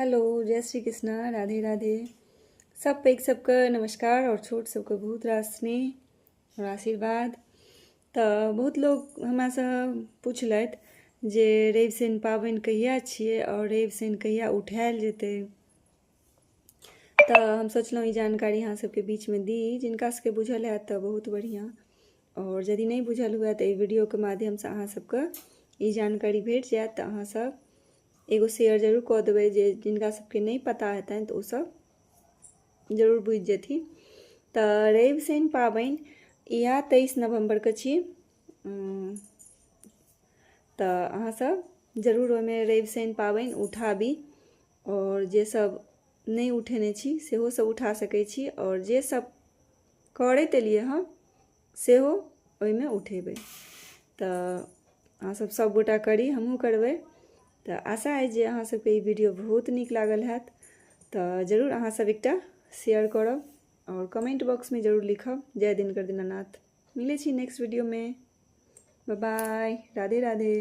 Hello, जय श्री कृष्णा, राधे राधे। सब पैघ सबके नमस्कार और छोट सबके बहुत रास स्नेह और आशीर्वाद। तऽ बहुत लोग हमरासँ पुछलथि जे रवि शनि पाबनि कहिया छियै और रवि शनि कहिया उठायल जेतै। तऽ हम सोचलहुँ ई जानकारी अहाँ सबके बीचमे दी। जिनका सबके बुझल हैत तऽ बहुत बढ़िआँ, और यदि नहि बुझल हुए तऽ एहि वीडियोके माध्यमसँ अहाँ सबके ई जानकारी भेट जायत। तऽ अहाँ सब एगो शेयर जरूर कऽ देबै जे जिनका सबके नहि पता हेतनि तऽ ओसब जरूर बुझि जेथिन। तऽ रवि शनि पाबनि इएह 23 नवम्बरके छी। तऽ अहाँ सब जरूर ओहिमे रवि शनि पाबनि उठाबी, और जे सब नहि उठेने छी सेहो सब उठा सकै छी, और जे सब करैत एलियै हँ सेहो ओहिमे उठेबै। तऽ अहाँ सब सब गोटा करी, हमहूँ करबै। तऽ आशा अछि जे अहाँ सबके ई वीडियो बहुत नीक लागल हैत। तऽ जरूर अहाँ सब एकटा शेयर करब और कमेंट बॉक्समे जरूर लिखब जय दिनकर दीनानाथ। मिलै छी नेक्स्ट वीडियोमे। बाय बाय, राधे राधे।